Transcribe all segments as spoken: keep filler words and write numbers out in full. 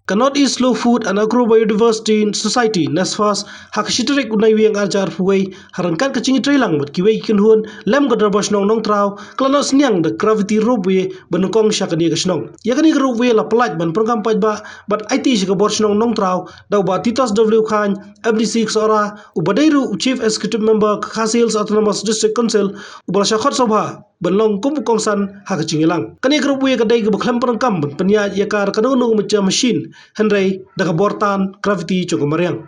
Ka North East Slow Food and Agrobiodiversity Society, NESFAS, ha ka shi tarik u Naiwieng arhajar arphew wei, ha ryngkat ka jingïatreilang bad kiwei ki kynhun lem ka Dorbar Shnong Nongtraw, ka la noh synñiang da Gravity Ropeway ba nyngkong sha kane ka shnong. Ïa kane ka ropeway la pyllait ban pyndonkam paidbah bad aiti sha ka bor shnong Nongtraw da u Bah Titos W Chyne, MDC ka Sohra, uba dei ruh u Chief Executive Member ka Khasi Hills Autonomous District Council, uba la shah khot sngewbha ban long kum u kongsan ha ka jingïalang. Kane ka ropeway ka dei kaba khlem pyndonkam ban pynïaid ïa ka da kano kano ka machine, hynrei da ka bor tan gravity jong ka mariang.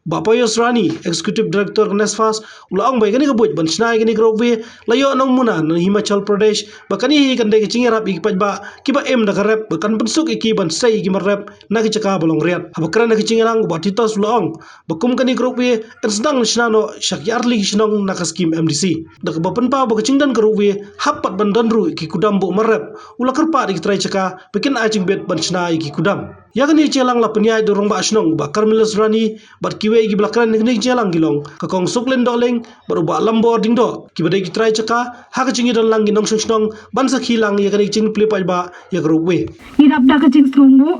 Bah Payos Rani, Executive Director ka NESFAS, u la ong ba ïa kane ka buit ban shna ïa kane ka ropeway la ïoh nongmuna na Himachal Pradesh, ba kane hi kan dei ka jingïarap ïa ki paidbah kiba im da ka rep, ba kan pynsuk ïa ki ban sei ïa ki mar rep na ki jaka ba long riat. Haba kren ha ka jingïalang, u Bah Titos u la ong ba kum kane ka ropeway yn sdang shna noh sha ki artylli ki shnong na ka skim MDC. Da kaba pynpaw ba ka jingdon ka ropeway hap pat ban don ruh ïa ki kudam buh mar rep, u la kyrpad ïa ki trai jaka ba kin ai jingbit ban shna ïa ki kudam. Ïa kane ka jingïalang la pynïaid da u Rangbah Shnong Bah Carmelus Rani bad kiwei kiba la kren ha kane ka jingïalang ki long ka Kong Suklin Dohling bad u Bah Lambor Diengdoh, kiba dei ki trai jaka ha ka jingïadonlang ki nongshong shnong ban sakhi lang ïa kane ka jingplie paidbah ïa ka ropeway. Ngi dap da ka jingsngewnguh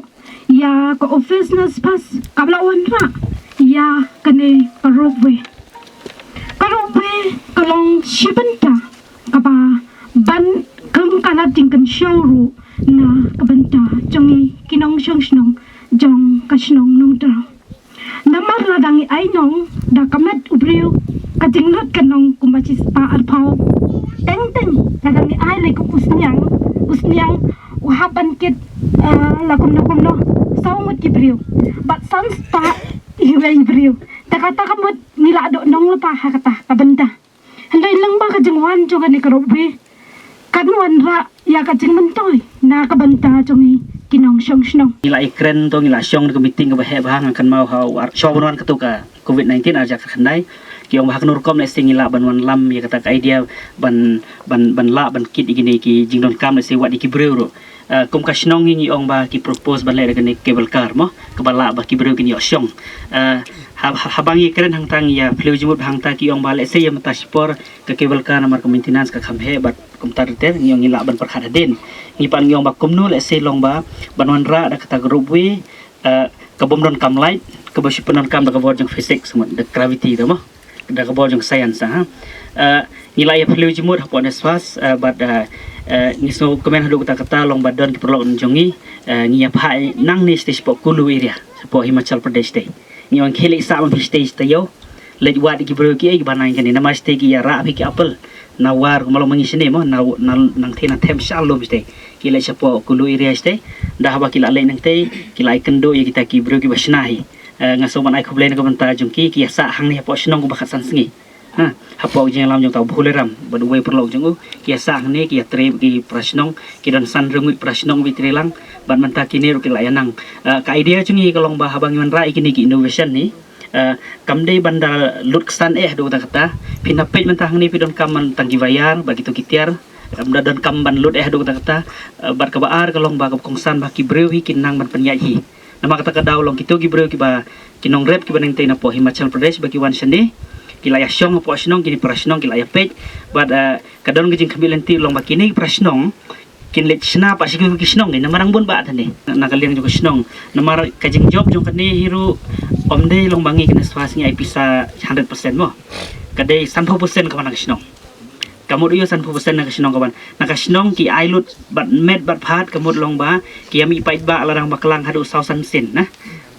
ïa ka office NESFAS kaba la wanrah ïa kane ka ropeway. Ka ropeway ka long shi bynta kaba ban kum ka la jingkynshew ruh na ka bynta jong ngi ki nongshong shnong jong ka shnong Nongtraw. Namar lada ngi ai nong da ka met u briew, ka jinglut ka nong kumba shispah arphew. Teng teng lada ngi ai lei kum u sniang, u sniang u hap ban kit, eh, la kumno kumno, saw ngut ki briew. Bad san spah iwei i briew. Te kata ka mut ngi la doh nong lypa ha kata ka bynta. Hynrei lyngba ka jingwan jong kane ka ropeway kan wanrah ïa ka jingmyntoi na ka bynta jong ngi ki nongshong shnong. Ngi la ïakren to, ngi la shong da ka meeting kaba heh bha, nga kynmaw ha u ar, shuwa ban wan kato ka covid nineteen arhajar khatkhyndai. Ki ong ba ha kano rukom lehse ngi lah ban wanlam ïa kata ka idea ban, ban, ban lah ban kit ïa kine ki jingdonkam, lehse wat ïa ki briew ruh. Eh, kum ka shnong ngi, ngi ong ba ki propose ban leh da kane cable car mo, kaba lah ba ki briew kin ïoh shong. Eh, ha, ha, haba ngi kren hangta ngi ïa phylliew jingmut hangta, ki ong ba lehse ïa mynta shipor ka cable car namar ka maintenance ka kham heh bad kumta ter ter, ngi ong ngi lah ban pyrkhat hadien. Ngi pat ngi ong ba kumno lehse long ba ban wanrah da kata ka ropeway, eh, ka bym donkam light, kaba shu pyndonkam da ka bor jong physics mo, da gravity da mo, da ka bor jong science, ha. Eh, ngi la ïa phylliew jingmut hapoh NESFAS, eh, bad, eh, eh, ngi sngewkmen haduh katta katta long ba don ki paralok jong ngi, eh, ngi ïa phah nangne shatei shapoh Kullu area, shapoh Himachal Pradesh shatei. Ngi ong khie leit sah ma phi shatei shatei ïoh. Leit wad ïa ki briew kiei kiba nang kane, namar shatei ki ïa rah phi ki apple. Na War kumba long ma ngi shane mo, na, na, nangtei na Themshalom shatei. Ki leit shapoh Kullu area shatei. Da haba ki la leit nangtei, ki la ïakynduh ïa kita ki briew kiba shna hi. Eh, nga sngewbha ban ai khublei na ka bynta jong ki, ki ïa sah hangne hapoh shnong kumba khatsan sngi. Ha, hapoh ka jingïalam jong uta u Bhuleram bad uwei u paralok jong u, ki ïa sah hangne, ki ïa trei ki para shnong, ki don san rynguid para shnong ba ïatreilang, bad mynta kine ruh ki la ïa nang. Eh, ka idea jong ngi ka long ba haba ngi wanrah ïa kine ki innovation ne, eh, kam dei ban da lut ksan eh haduh katta katta. Phin da peit mynta hangne phi donkam ban tang ki wire bad kito ki tiar, kam da donkam ban lut eh haduh katta katta. Eh, bad kaba ar ka long ba kaba kongsan ba ki briew hi kin nang ban pynïaid hi. Namar kata ka daw long kito ki briew kiba, ki nongrep kiba nangtei napoh Himachal Pradesh ba ki wan shane, ki la ïa shong hapoh shnong, kine para shnong ki la ïa peit. Bad, eh, ka don ka jingkhmih lynti long ba kine ki para shnong kin leit shna pat sha ki shnong, namar dang bun ba tane na ka liang jong ka shnong. Namar ka jingjop jong kane hi ruh ym dei long ba ngi kane swa sngi ai pisa hundred percent mo. Ka dei sanphew percent ka wan na ka shnong. Ka mut ïoh sanphew percent na ka shnong ka wan. Na ka shnong ki ai lut bad met bad phad, ka mut long ba ki ïa mih paidbah la dang ba klang haduh saw san sien na.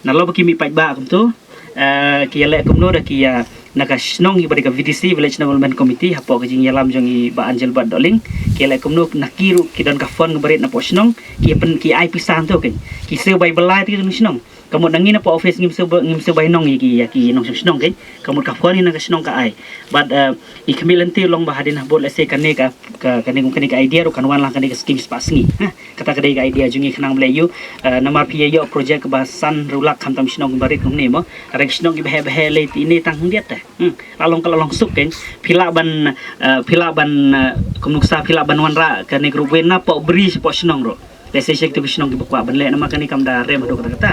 Na lo ba ki mih paidbah kumto, eh, ki ïa leh kumno da ki ïa, na ka shnong kiba dei ka V D C, Village Development Committee, hapoh ka jingïalam jong i Bah Angel Bat Dohling, ki ïa leh kumno na ki ruh ki don ka fund kaba rit napoh shnong, ki ïa pyn, ki ai pisa hangto kein. Ki siew bai bylla te ki don shnong. Ka mut na ngi napoh office ngim siew ba, ngim siew bai nong ïa ki, ïa ki nongshong shnong kein. Ka mut ka fund hi na ka shnong ka ai. Bad, eh, i khmih lynti long ba hadien habud lehse kane ka, ka, kane, kane ka idea ruh kan wan lang kane ka skim spah sngi. Ha, kata ka dei ka idea jong ngi khnang ba leh ïoh, eh, namar phi ïa ïoh project kaba san hynriew lak khamtam shnong kiba rit kumne mo. Ka dei ka shnong kiba heh ba heh lei te ine tang khyndiat te. Hmm. La long ka la long suk kein. Phi lah ban, eh, phi lah ban, eh, kum nuksa phi lah ban wanrah kane ka ruh wei napoh bri shapoh shnong ruh. Lehse sha kito ki shnong kiba kwah ban leh, namar kane kam da rem haduh katta katta.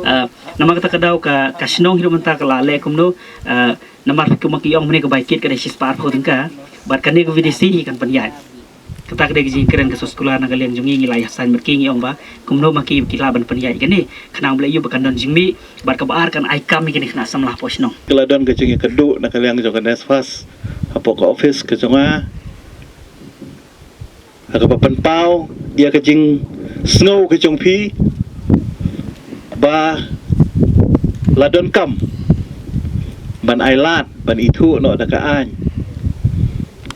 Eh, namar kata ka daw ka, ka shnong hi ruh mynta ka la leh kumno, eh, namar kumba ki ong mynne ka bai kit ka dei shispah arphew tyngka. Bad kane ka V D C hi kan pynïaid. Kata ka dei ka jingkren ka soskular na ka liang jong ngi, ngi la ïa sign bad ki, ngi ong ba kumno ma ki ki lah ban pynïaid kane, khnang ba leh ïa ba kan don jingmih bad kaba ar kan ai kam ïa kane khynnah samla hapoh shnong. Ka la don ka jingïakynduh na ka liang jong ka NESFAS hapoh ka office ka jong nga, ha kaba pynpaw ïa ka jingsngew ka jong phi ba la donkam ban ailad, ban ithuh noh da ka aiñ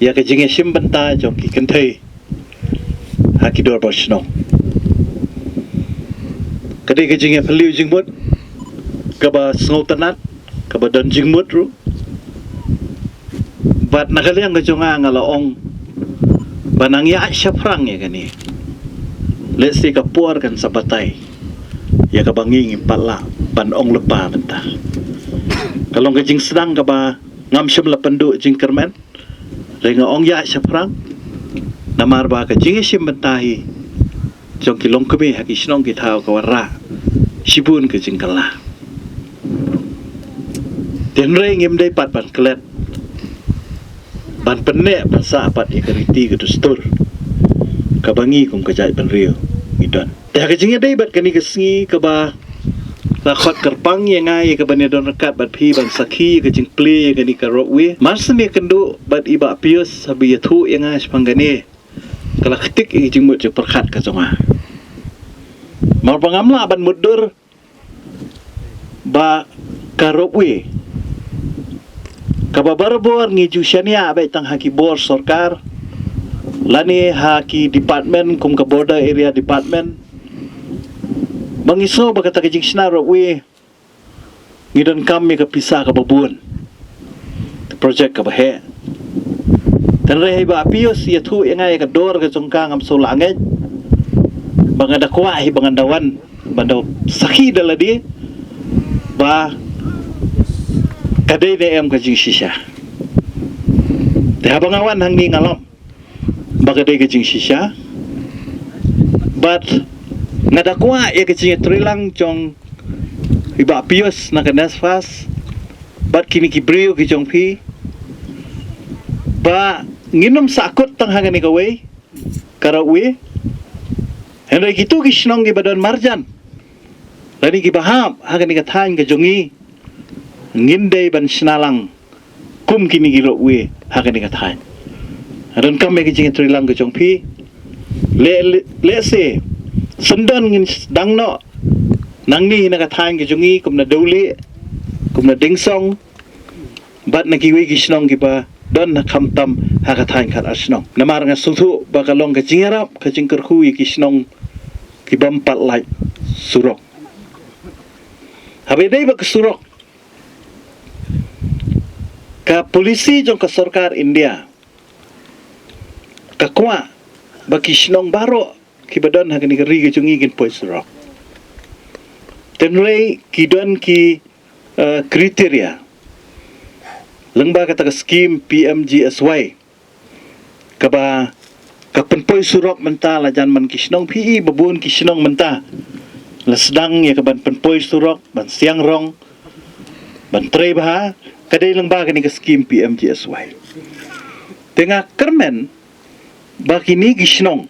ïa ka jingïashim bynta jong ki kynthei ha ki dorbar shnong. Ka dei ka jingïaphylliew jingmut kaba sngewtynnat, kaba don jingmut ruh. Bad na ka liang ka jong nga, nga la ong ba nang ïa shaphrang ïa kane, lehse ka por kan sa batai ïa kaba ngi ngim pat lah ban ong lypa mynta. Ka long ka jingsdang kaba ngam shym la pynduh jingkyrmen. Hynrei nga ong ïa shaphrang, namar ba ka jingïashim bynta hi jong ki longkmie ha ki shnong ki thaw ka wanrah shibun ka jingkylla. Te hynrei ngim dei pat ban klet ban pynneh pynsah pat ïa ka riti ka dustur kaba ngi kum ka jaitbynriew ngi don. Te ha ka jingïadei bad kane ka sngi kaba la khot kyrpang ïa nga ïa kaban ïadon ryngkat bad phi ban sakhi ïa ka jingplie ïa kane ka ropeway, mar shu ïakynduh bad i Bah Pius haba ïathuh ïa nga shaphang kane, ka la ktik ïa ka jingmut jingpyrkhat ka jong nga. Namar ba ngam lah ban mutdur ba ka ropeway kaba barabor ngi ju shaniah beit tang ha ki bor sorkar lane ha ki department kum ka Border Area Department, ba ngi sngew ba kata ka jingshna ropeway ngi donkam ïa ka pisa kaba bun, ka project kaba heh. Te hynrei haba i Bah Pius ïathuh ïa nga ïa ka dor ka jong ka, ngam shu lah ngeit ba nga da kwah hi ba ngan da wan ban da sakhi da lade ba ka dei ne em ka jingshisha. Te haba nga wan hangne nga long ba ka dei ka jingshisha. Bad nga da kwah ïa ka jingïatreilang jong i Bah Pius na ka NESFAS bad kine ki briew ki jong phi ba ngin ym sahkut tang ha kane kawei ka ropeway. Hynrei kito ki shnong kiba don marjan lane kiba hap ha kane ka thaiñ ka jong ngi, ngin dei ban shna lang kum kine ki ropeway ha kane ka thaiñ. Nga donkam ïa ka jingïatreilang ka jong phi. Leh, leh, lehse shen don ngin sdang noh nangne na ka thaiñ ka jong ngi kum na Dewlieh, kum na Dingsong bad na kiwei ki shnong kiba don ha khamtam ha ka thaiñ Khadarshnong. Namar nga sngewthuh ba ka long ka jingïarap, ka jingkyrkhu ïa ki shnong ki bym pat lait surok. Haba ïadei bad ka surok, ka polisi jong ka sorkar India ka kwah ba ki shnong baroh kiba don ha kane ka ri ka jong ngi kin poi surok. Te hynrei ki don ki, eh, kriteria lyngba kata ka skim P M G S Y kaba ka pynpoi surok mynta la jan man ki shnong, phi i ba bun ki shnong mynta la sdang ïa kaban pynpoi surok, ban siang rong, ban trei bha, ka dei lyngba kane ka skim P M G S Y. Te nga kyrmen ba kine ki shnong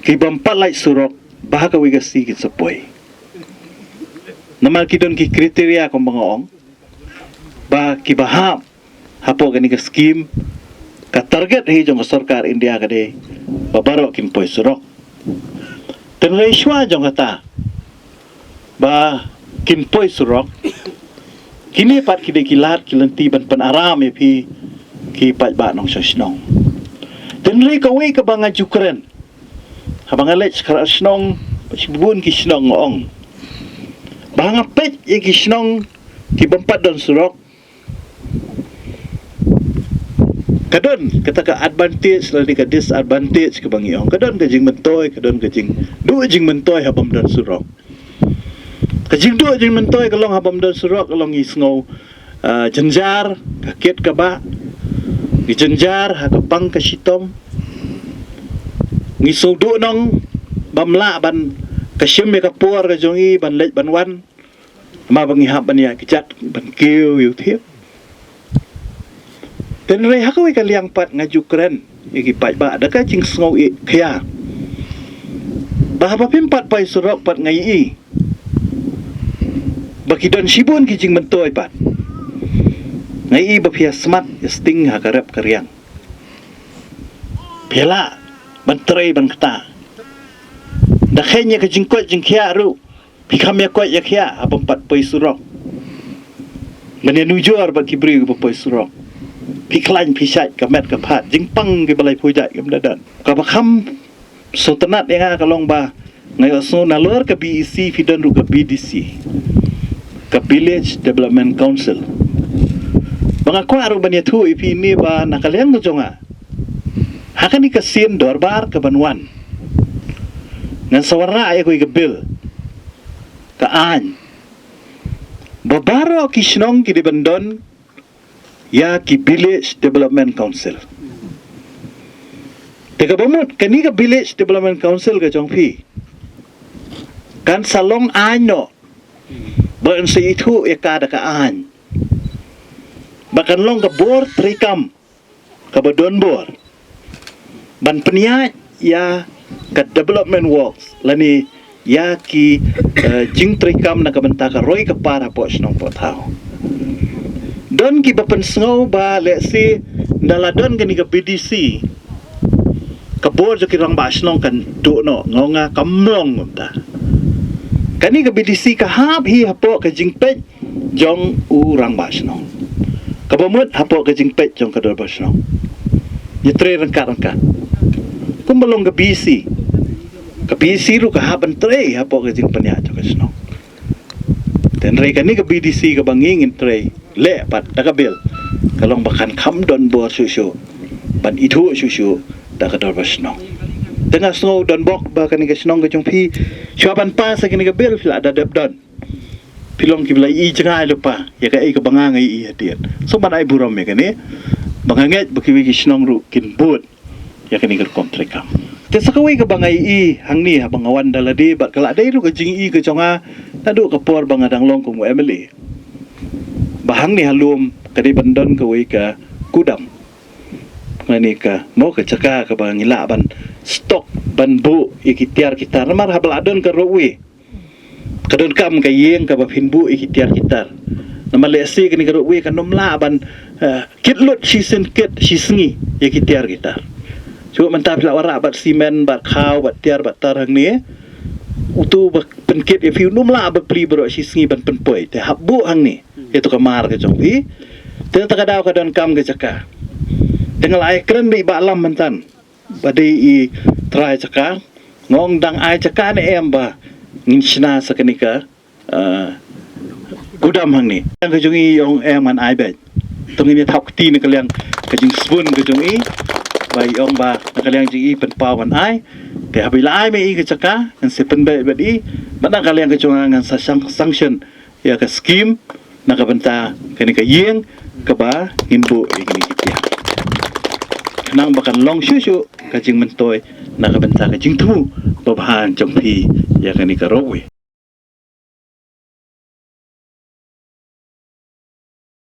ki bym pat lait surok ba ha kawei ka sngi kin sa poi. Namar ki don ki kriteria kumba nga ong ba kiba hap hapoh kane ka skim, ka target hi jong ka sorkar India ka dei ba baroh kin poi surok. Te hynrei shuwa jong kata ba kin poi surok, kine pat ki dei ki lad ki lynti ban pynaram ïa phi ki paidbah nongshong shnong. Te hynrei kawei kaba nga ju kren haba nga leit sha Khadarshnong, shibun ki shnong, nga ong ba nga peit ïa ki shnong ki bym pat don surok, ka don kata ka advantage lane ka disadvantage kaba ngi ong. Ka don ka jingmyntoi, ka don ka jingduh jingmyntoi ha bym don surok. Ka jingduh jingmyntoi ka long ha bym don surok ka long ngi sngew, ah, jynjar, ka kit ka bah, ngi jynjar ha ka pang ka shitom, ngi sngew duhnong, bym lah ban ka shim ïa ka por ka jong ngi ban leit ban wan. Namar ba ngi hap ban ïaid kjat ban kiew ïa u thiep. Te hynrei ha kawei ka liang pat nga ju kren ïa ki paidbah da ka jingsngew ïa khia. Ba haba phim pat poi surok pat nga ïohi ba ki don shibun ki jingmyntoi pat. Nga ïohi ba phi ïa smat ïa sting ha ka rep ka riang. Phi lah ban trei ban kta. Da kheiñ ïa ka jingkoit jingkhiah ruh, phi kham ïa koit ïa khiah ha bym pat poi surok. Ban ïa nujor bad ki briew kiba poi surok. Phi khlaiñ phi shait ka met ka phad, jingpang kiba lai phew jait kim da don. Kaba kham sngewtynnat ïa nga ka long ba nga ïohsngew nalor ka B E C phi don ruh ka B D C, ka Village Development Council. Ba nga kwah ruh ban ïathuh ïa phi ne ba na ka liang ka jong nga, ha kane ka sien dorbar kaban wan, ngan sa wanrah ïa kawei ka bill, ka aiñ, ba baroh ki shnong ki dei ban don ïa ki Village Development Council. Te kaba mut kane ka Village Development Council ka jong phi kan sa long aiñ noh, ba yn sa ithuh ïa ka da ka aiñ, ba kan long ka bor treikam kaba don bor ban pynïaid ïa ka development works lane ïa ki, eh, jingtreikam na ka bynta ka roi ka par hapoh shnong poh thaw. Don kiba pynsngew ba lehse ynda la don kane ka B D C, ka bor jong ki rangbah shnong kan duh noh. Nga ong nga kam long kumta. Kane ka B D C ka hap hi hapoh ka jingpeit jong u rangbah shnong, kaba mut hapoh ka jingpeit jong ka dorbar shnong. Ngi trei ryngkat ryngkat kumba long ka B E C. Ka B E C ruh ka hap ban trei hapoh ka jingpynïaid jong ka shnong. Te hynrei kane ka B D C kaba ngi ngin trei leh pat da ka bill, ka long ba kan kham don bor shuh shuh ban ithuh shuh shuh da ka dorbar shnong. Te nga sngew don bok ba kane ka shnong ka jong phi, shuwa ban pass ïa kane ka bill phi la da dep don. Phi long kiba la ïohi jngai lypa ïa kaei kaba nga nga ïohi hadien. Sngewbha ban ai burom ïa kane, ba nga ngeit ba kiwei ki shnong ruh kin bud ïa kane ka rukom treikam. Te sa kawei kaba nga ïohi hangne haba nga wan da lade bad ka la dei ruh ka jingïohi ka jong nga naduh ka por ba nga dang long kum u M L A, ba hangne ha lum ka dei ban don kawei ka kudam, lane ka, mo, ka jaka kaba ngi lah ban stock, ban buh ïa ki tiar ki tar. Namar haba la don ka ropeway, ka donkam ka ïing kaba phin buh ïa ki tiar ki tar. Namar lehse kane ka ropeway kan ym lah ban, eh, kit lut shisien kit shi sngi ïa ki tiar ki tar. Shuh mynta phi la wanrah bad simen bad khaw bad tiar bad tar hangne, uto ba pynkit ïa phi un ym lah ba plie baroh shi sngi ban pynpoi. Te hap buh hangne ïa uto ka mar ka jong phi. Te kata ka daw ka donkam ka jaka. Te nga la ai kren bad i Bah Lam mynta ba dei i trai jaka. Nga ong dang ai jaka ne em ba ngin shna sa kane ka, ah, kudam hangne. Ka jong i ong em ngan ai beit. To ngin ïa thap kti na ka liang ka jingsbun ka jong i, ba i ong ba na ka liang jong i pynpaw ban ai. Te haba i la ai ma i ka jaka ngan sa pynbeit bad i, bad na ka liang ka jong nga ngan sa sanction ïa ka skim na ka bynta kane ka ïing kaba ngin buh ïa kine ki tiar, khnang ba kan long shuh shuh ka jingmyntoi na ka bynta ka jingthmu babha jong phi ïa kane ka ropeway.